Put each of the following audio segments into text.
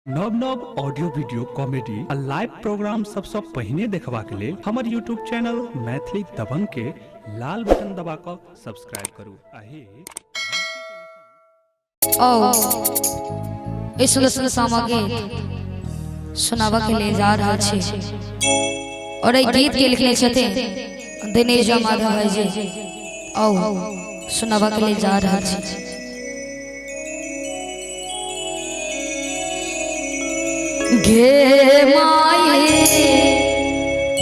नव नव audio video comedy आ लाइव प्रोग्राम सबसँ पहिने देखबाक लेल हमर यूट्यूब चैनल मैथिली दबंग के लाल बटन दबा कऽ सब्सक्राइब करू आ हे ओ ई सुंदर सुंदर सामग्री सुनाबऽ के लिए जा रहल छी और एहि गीत के लिखने छथिन दिनेश झा माधव भाई जी। आओ सुनाबऽ के लिए जा रहल छी। घे माई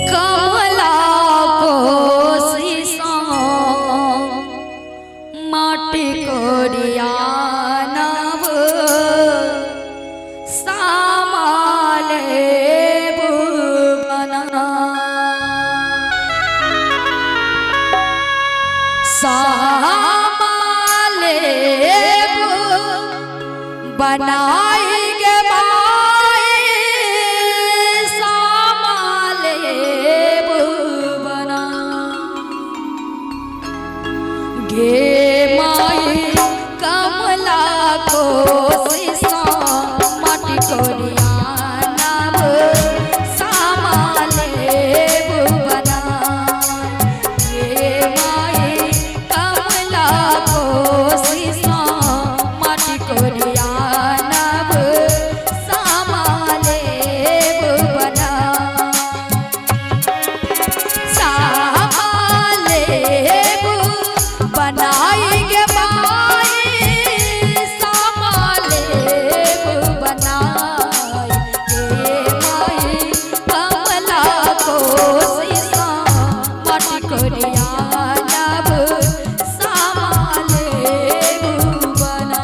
कमला कोशिशा माटी कोरिया नव सामाले बना सामाले बनाई गे माई सामाले बना गे माई कमला कोशिशा माटी कोरिया नव सामाले बना गे माई कमला कोशिशा माटी कोरिया नव सामाले बना सामाले बनाई गे माई सामाले बनाई गे माई कमला कोशिशा माटी कोरिया नव सामाले बना।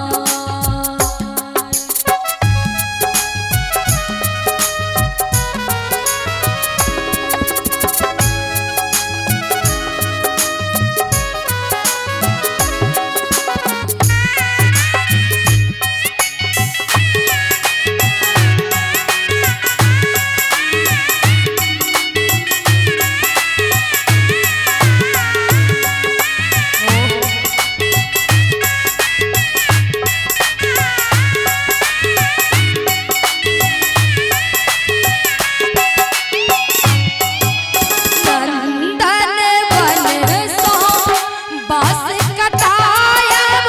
नंदन वन सो बांस कटायब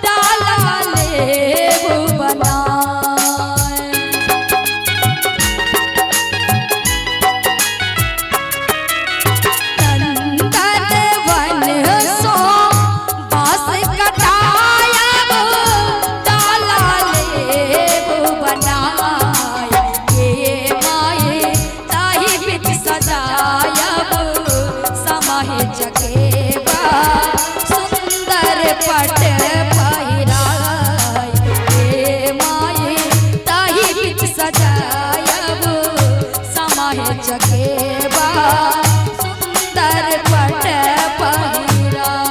डाला लेब बनाए। नंदन वन सो बांस कटायब डाला लेब बनाए। गे माए ताही बिच सजायब समाहे जगेबा सुंदर पट पहिराय। गे माए ताही बिच सजायब समाहे जगेबा सुंदर पट पहिराय।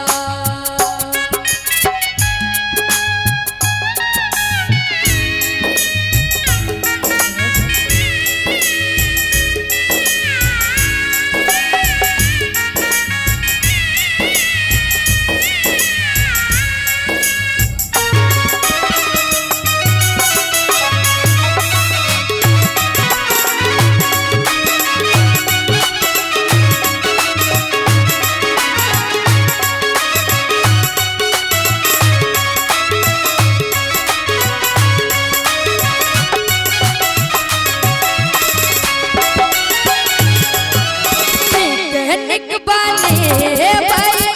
निक निक बने बाई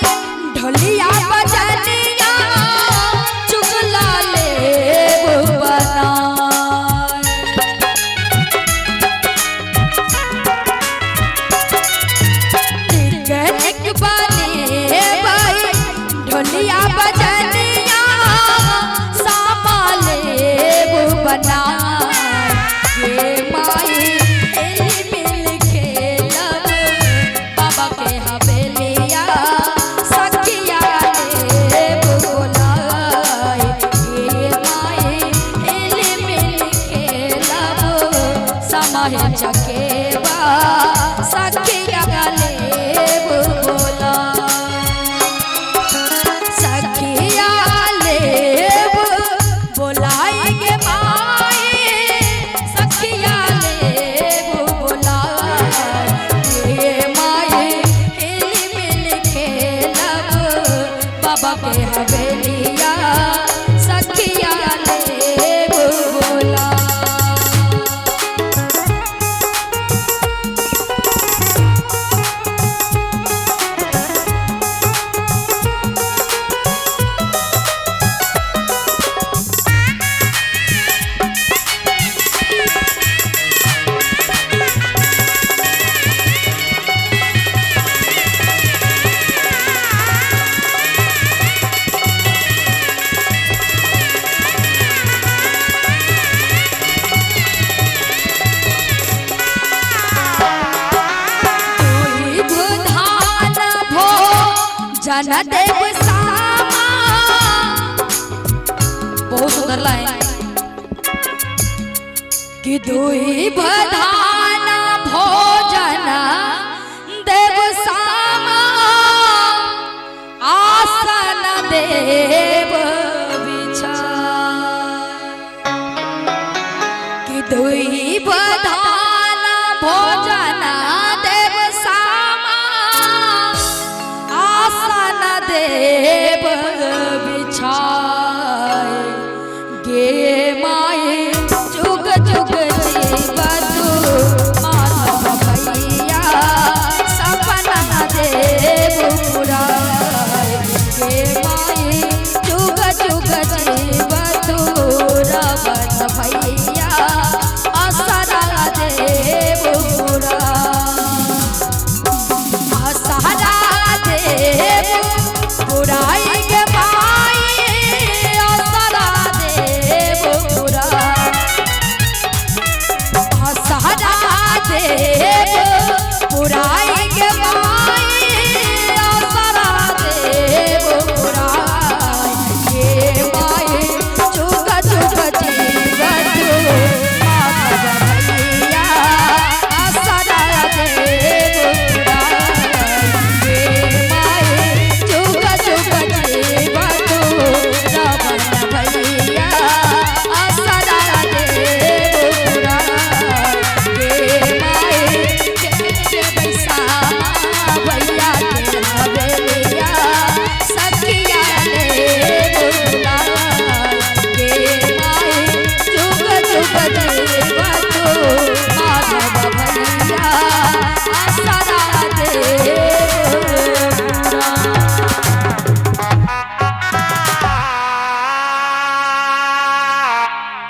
ढोलिया बजनिया चुगला लेब बनाए। निक निक बने बाई ढोलिया बजनिया सामा लेब बनाए। गे माई एली मिल खेलब बाबा के हवेलिया सखिया लेब बोलाए। गे माई एली मिल खेलब समाहे चकेबा सखिया लेब बोलाए। सखिया लेब बोलाए गे माई भोजन देव सामा। बहुत सुंदर लाइन कि दुई बधान भोजन देव सामा आसन देव बिछा। कि दुई बधान भोजन देव सामा आसन देव बिछा।